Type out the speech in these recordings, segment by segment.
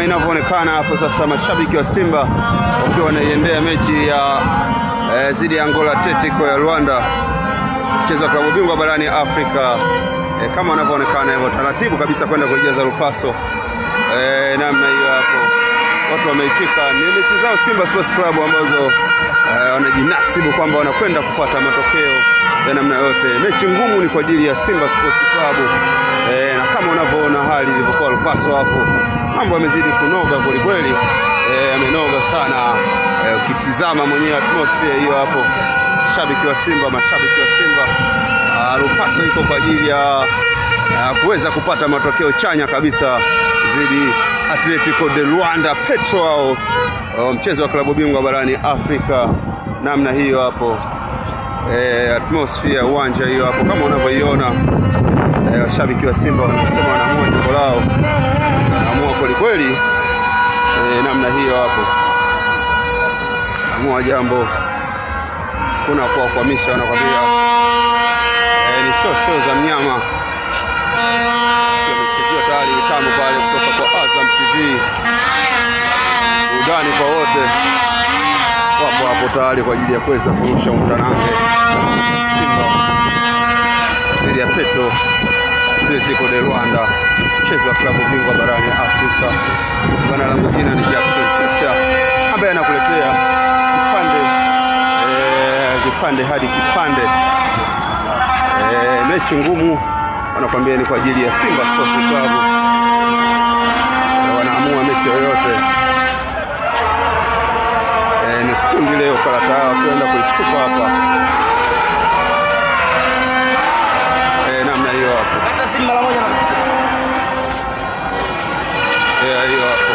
inavyoonekana hapo sasa, mashabiki wa Simba wakiwa wanaiendea mechi ya zidi ya Angola Atletico ya Rwanda, mchezo wa klabu bingwa barani Afrika. Kama wanavyoonekana hivyo taratibu kabisa kwenda kuijaza Lupaso. Namna hiyo hapo watu wameitika. Ni mechi zao Simba Sports Club ambazo wanajinasibu kwamba wanakwenda kupata matokeo ya namna yote. Mechi ngumu ni kwa ajili ya Simba Sports Club. Na kama unavyoona hali ilivyokuwa Lupaso hapo, mambo yamezidi kunoga kweli kweli. Yamenoga sana. Ukitizama mwenyewe atmosphere hiyo hapo, shabiki wa Simba, mashabiki wa Simba, Lupaso iko kwa ajili ya kuweza kupata matokeo chanya kabisa zidi Atletico de Luanda Petro, mchezo wa klabu bingwa barani Afrika. Namna hiyo hapo, atmosphere uwanja hiyo hapo kama unavyoiona. Washabiki wa Simba wanasema wanaamua jambo lao, wanaamua kweli kweli. Namna hiyo hapo, amua jambo, kuna kuwakwamisha, wanakwambia ni show za mnyama. Tumesikia tayari mitambo pale kutoka kwa Azam TV, burudani kwa wote, wapo hapo tayari kwa ajili ya kuweza kurusha mtanange Simba dhidi ya Petro Atletico de Rwanda, mchezo wa klabu bingwa barani Afrika. Bwana langu jina ni Jackson Kisha, ambaye anakuletea kipande kipande hadi kipande. Mechi ngumu wanakuambia ni kwa ajili ya Simba Sports Club, wanaamua mechi yoyote. Ni kundi leo karata yao kwenda kuitupa hapa. Namna hiyo hapo. Hata Simba la moja na hiyo hapo.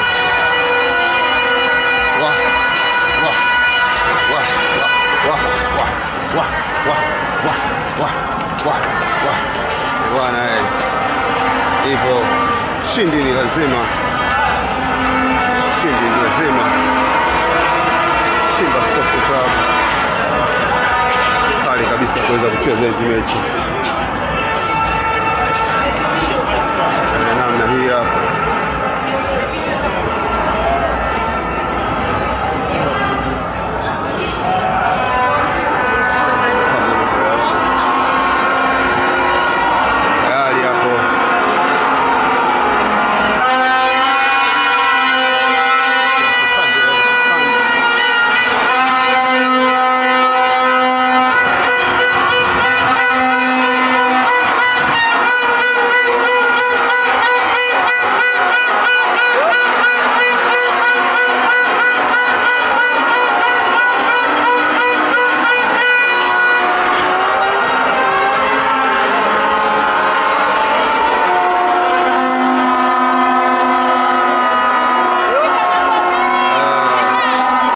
Wa wa wa wa wa wa wa wa wa wa wa bwana, hivyo shindi ni lazima, shindi ni lazima. Simba Sports Club kali kabisa kuweza kucheza hizi mechi.